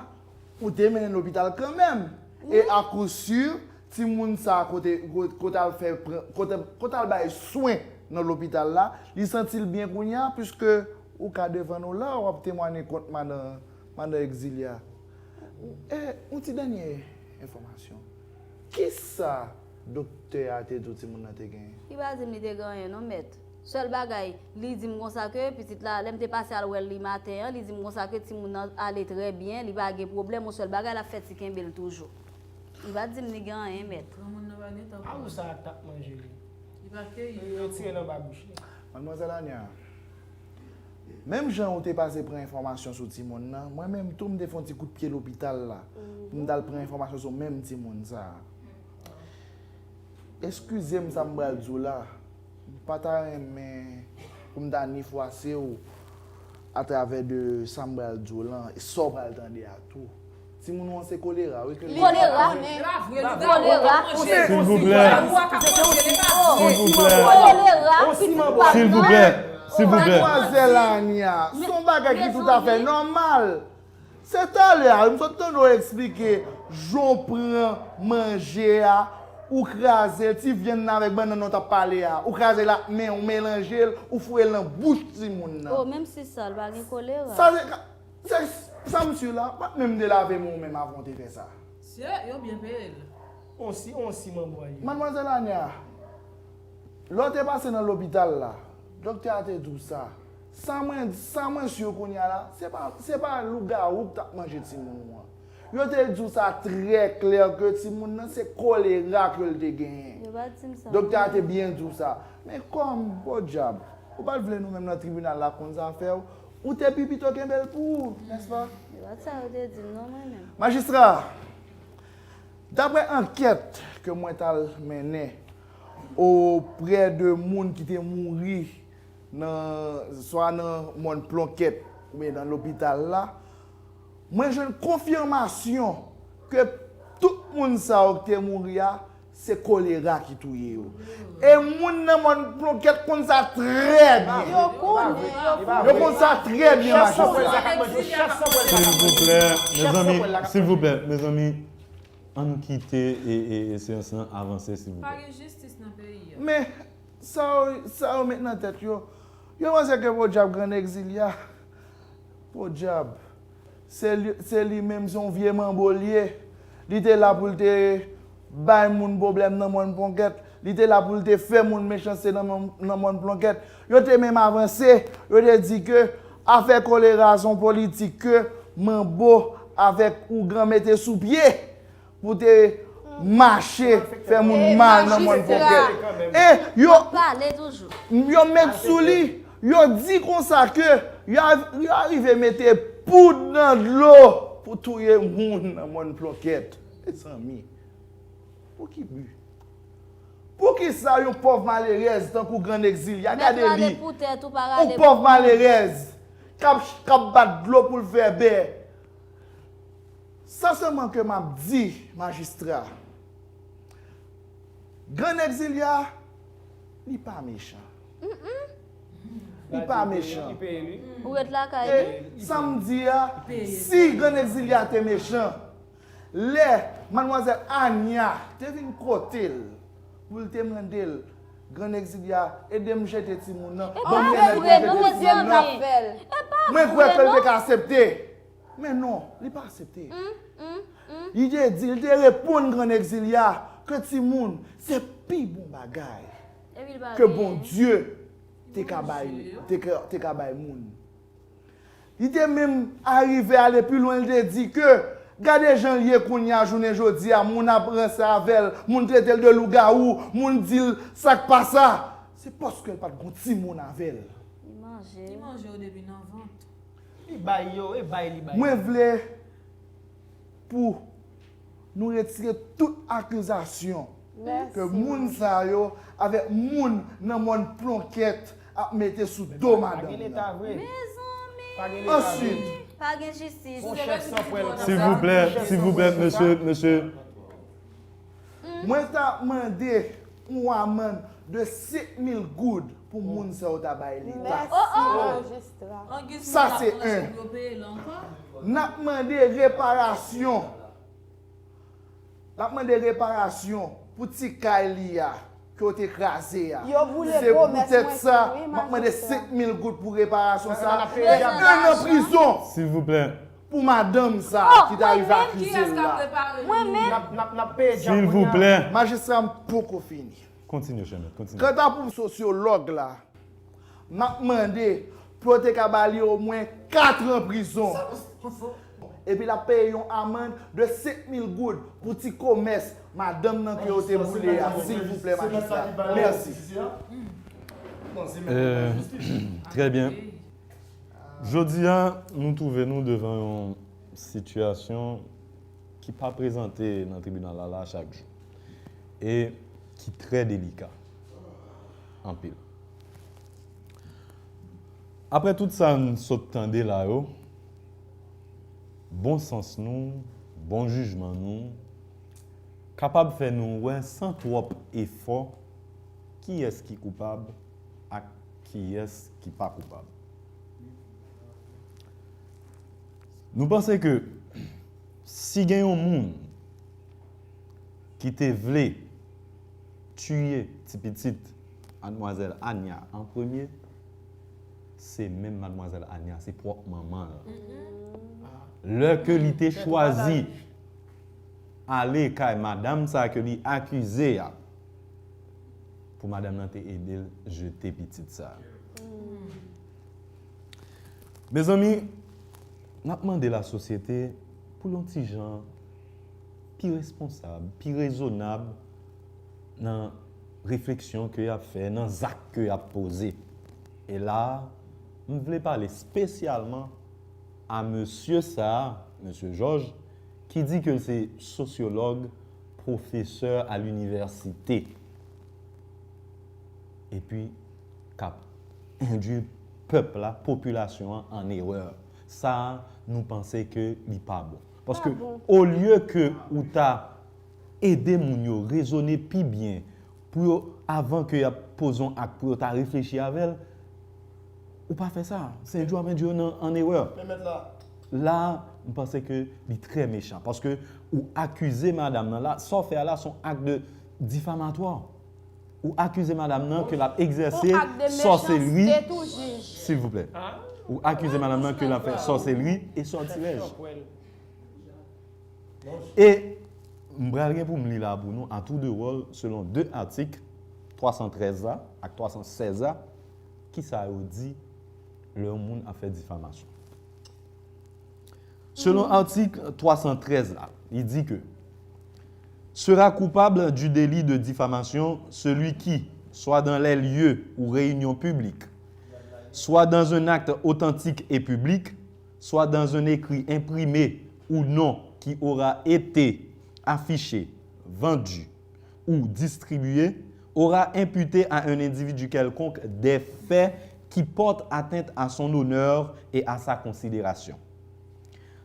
ou te mennen l lopital kanmenm. E akousir, timoun sa a kote, kote al fè, kote, kote al bay swen nan lopital la, li santi l byen kounye a, piske ou ka devan nou la, w ap temwanye kont madan, madan Egzilia. E, yon ti dènye enfòmasyon. Kisa doktè a te di w timoun nan te genyen? Li pa di m li te gen anyen non, mèt. Sèl bagay, li di m konsa ke pitit la, lè m te pase al wè l li maten an, li di m konsa ke timoun nan ale trè byen, li pa gen pwoblèm, yon sèl bagay l ap fè ti kenbe l toujou. Li pa t di m li gen anyen, mèt. Granmoun nan pa gen tan pou. A ou sa a t ap manje li. Li pa keyi. Li retire l anba bouch li. Madmwazèl Ania, menm jan ou te pase pran enfòmasyon sou timoun nan, mwen menm tou m te fè yon ti kout pye lopital la pou m t al pran enfòmasyon sou menm timoun sa a. Eskize m sa m pral di w la, m pa ta renmen pou m ta nifwase w atravè de sa m pral di w lan, e sa w pral tande a tou. Timoun ou an se kolera wi ke li. Kolera. Kolera. Silvouplè. Silvouplè. Silvouplè. Silvouplè. Madmwazèl Ania, se yon bagay ki toutafè nòmal. Se talè a wi m sot tande w eksplike jan w pran manje a, ou kraze l, ti vyann nan avèk bannann nan w t ap pale a, ou kraze l ak men w, melanje l, ou foure l nan bouch timoun nan. Oh, menm si sa, l pa gen kolera. Sa se ka, se, sa m si la, pa t menm de lave men w menm avan w te fè sa. Se yo byen peye l. On si, on si manbo a ye. Madmwazèl Ania, lè w te pase nan lopital la, doktè a te di w sa. Sa mwen, sa mwen si kounye a la, se pa, se pa lougawou k t ap manje timoun ou an. Yo te di w sa trè klè ke timoun nan se kolera ke l te genyen. Yo pa t di m sa. Doktè a te byen di w sa. Men kòm, podyab, ou pa t vle nou menm nan tribinal la konn zafè w, ou te pi pito kenbe l pou ou, nèspa? Yo pa t sa yo te di m non mwen menm. Majistra, daprè ankèt ke mwen t al mennen oprè de moun ki te mouri nan, swa nan mòn Plonkèt oubyen nan lopital la, mwen jwenn konfimasyon ke tout moun sa yo ki te mouri a, se kolera ki touye yo. E moun nan mòn Plonkèt konn sa trè byen. Yo konn, yo konn. Yo konn sa trè byen, majistra. Silvouplè, mezanmi, silvouplè, mezanmi, ann kite e, e, e seyans lan avanse, silvouplè. Pa gen jistis nan peyi a. Men, sa yo, sa yo met nan tèt yo, yo panse ke podyab Grann Egzilya, podyab, se li, se li menm, se yon vye manbo l ye. Li te la pou l te bay moun pwoblèm nan mòn Plonkèt. Li te la pou l te fè moun mechanste nan mòn, nan mòn Plonkèt. Yo te menm avanse, yo te di ke afè kolera se yon politik ke manbo avèk ougan mete sou pye pou te mache fè moun mal nan mòn Plonkèt. E yo, yo met sou li, yo di konsa ke yo, yo arive mete poud nan dlo pou touye moun nan mòn Plonkèt. Mezanmi, pou ki bi? Poukisa yon pòv malerèz tankou Grann Egzilya, gade li, yon pòv malerèz k ap, k ap bat dlo pou l fè bè? Sa sèlman ke m ap di, majistra, Grann Egzilya, li pa mechan. Li pa mechan. Ou ret lakay li? E sa m di a, si Grann Egzilya te mechan, lè madmwazèl Anya te vin kote l pou l te mande l, Grann Egzilya, ede m jete timoun nan, ban m remèd pou jete timoun nan, mwen kwè ke l te ka aksepte. Men non, li pa aksepte. Li te di, li te reponn Grann Egzilya ke timoun se pi bon bagay ke Bondye te ka bay, te ka, te ka bay moun. Li te menm arive ale pi lwen, li te di ke, gade jan l ye kounye a, jounen jodi a, moun ap ranse avè l, moun trete l de lougawou, moun di l sa k pa sa. Se paske l pa t gon timoun avè l. Li manje. Li manje yo depi nan vant. Li bay yo, e bay li bay. Mwen vle pou nou retire tout akizasyon ke moun sa yo avèk moun nan mòn Plonkèt ap mete sou do madanm nan. Mezanmi! Answit, pa gen jistis. Silvouplè, silvouplè, mesye, mesye. Mwen ta mande yon amann de senk mil goud pou moun sa yo ta bay leta. Mèsi majistra. Sa se en. N ap mande reparasyon. N ap mande reparasyon pou ti kay li a ke yo te kraze a. Yo boule Se gwomès poutèt mwen sa tou, wi, m ap mande majistra. Senk mil goud pou reparasyon sa N ap e peye en an prizon Silvouplè. Pou madanm sa ki t arive akize l la. Mwen menm. N ap, n ap, n ap peye djab. Silvouplè. Majistra m poko fini. Kontinye, chèmèt, kontinye. Kanta pou sosyològ la, m ap mande pou yo te ka ba li omwen kat an prizon. Epi l ap peye yon amann de senk mil goud pou ti komès madanm nan ke yo te boule a, silvouplè, majistra. Mèsi. Trè byen. Jodi a, nou twouve nou devan yon sitiyasyon ki pa prezante nan tribinal la, la chak jou e ki trè delika anpil. Apre tout sa n sot tande la yo, bon sans nou, bon jijman nou kapab fè nou wè san twòp efò kiyès ki koupab ak kiyès ki pa koupab. Nou panse ke si gen yon moun ki te vle tiye ti pitit madmwazèl Ania an premye, se menm madmwazèl Ania, se pwòp manman l. Lè ke li te chwazi ale kay madanm sa ke li akize a, pou madanm nan te ede l jete pitit sa. Mezanmi, n ap mande lasosyete pou l yon ti jan pi responsab, pi rezonab nan refleksyon ke y ap fè, nan zak ke y ap poze. E la a, m vle pale espesyalman a mesye sa a, mesye Jòj, ki di ke l se sosyològ, pwofesè a linivèsite, epi k ap endwi pèp la, popilasyon an, an erè. Sa a, nou panse ke li pa bon. Paske, olye ke ou ta ede moun yo rezone pi byen, pou yo, avan ke y ap poze yon ak, pou yo ta reflechi avè l, ou pa fè sa. Sendjou ap endwi yo nan, an erè. La a, m panse ke li trè mechan. Paske ou akize madanm nan la, sa w fè a la, se yon ak de difamatwa. Ou akize madanm nan ke l ap egzèse sòselri. Silvouplè. Ou akize madanm nan ke l ap fè sòselri e sòtilèj. E m pral gen pou m li la pou nou, à tour de rôle, selon de atik, twa san trèz la ak twa san sèz la, kisa yo di lè yon moun ap fè difamasyon. Selon atik twa san trèz la, li di ke sera coupable du délit de diffamation celui qui, soit dans les lieux ou réunions publiques, soit dans un acte authentique et public, soit dans un écrit imprimé ou non qui aura été affiché, vendu ou distribué, aura imputé à un individu quelconque des faits qui portent atteinte à son honneur et à sa considération.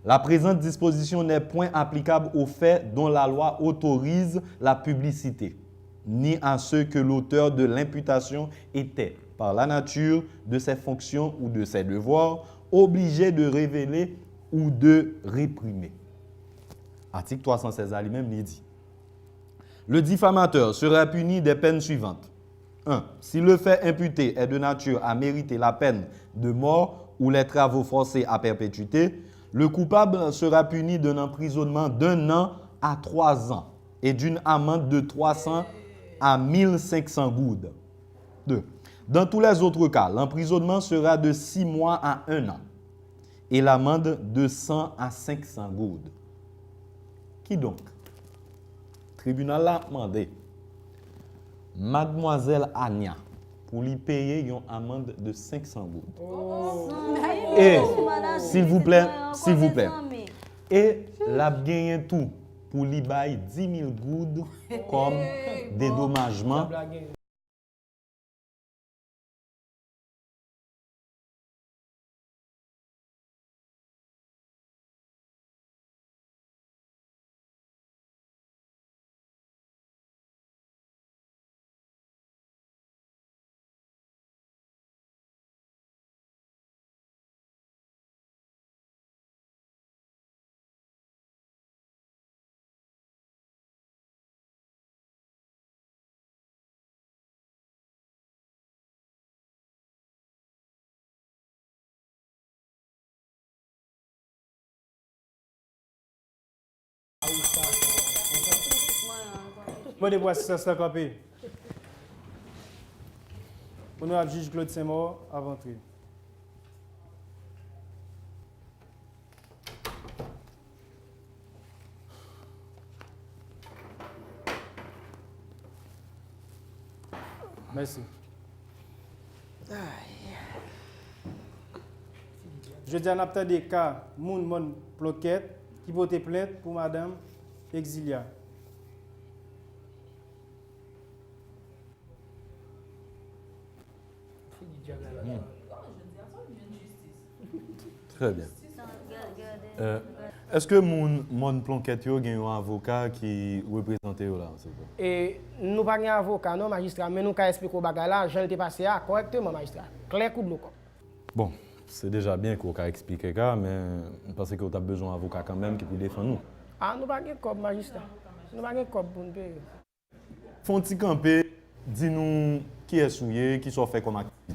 La présente disposition n'est point applicable aux faits dont la loi autorise la publicité, ni à ceux que l'auteur de l'imputation était, par la nature de ses fonctions ou de ses devoirs, obligé de révéler ou de réprimer. Atik twa san sèz la, li menm, li di, le diffamateur sera puni des peines suivantes. Un. Si le fait imputé est de nature à mériter la peine de mort ou les travaux forcés à perpétuité, le coupable sera puni d'un emprisonnement d'un an à trois ans et d'une amende de trois cents à mille cinq cents gourdes. Deux. Dans tous les autres cas, l'emprisonnement sera de six mois à un an et l'amende de cent à cinq cents gourdes. Kidonk, tribinal la ap mande Madmwazèl Ania pou li peye yon amand de senk san goud. E, silvouplè, silvouplè. E l ap genyen tou pou li bay dis mil goud kòm dedomajman. Mande pou asistans lan kanpe. Onorab jij Claude Saint-Maur, ap antre. Mèsi. Jodi a, n ap tande ka moun Mòn Plonkèt ki pote plent pou madanm Exilia. Trè byen. Euh, èske moun Mòn Plonkèt yo gen yon avoka ki reprezante yo la, silvouplè? E, nou pa gen avoka non, majistra, men nou ka eksplike w bagay la, jan l te pase a, kòrèkteman, majistra. Klè kou dlo kòk. Bon, se deja byen ke w ka eksplike ka, men m panse ke w t ap bezwen yon avoka kanmenm ki pou defann ou. A, nou pa gen kòb, majistra. Nou pa gen kòb pou n peye. Fè yon ti kanpe, di nou kiyès ou ye, kisa w fè kòm aktivite.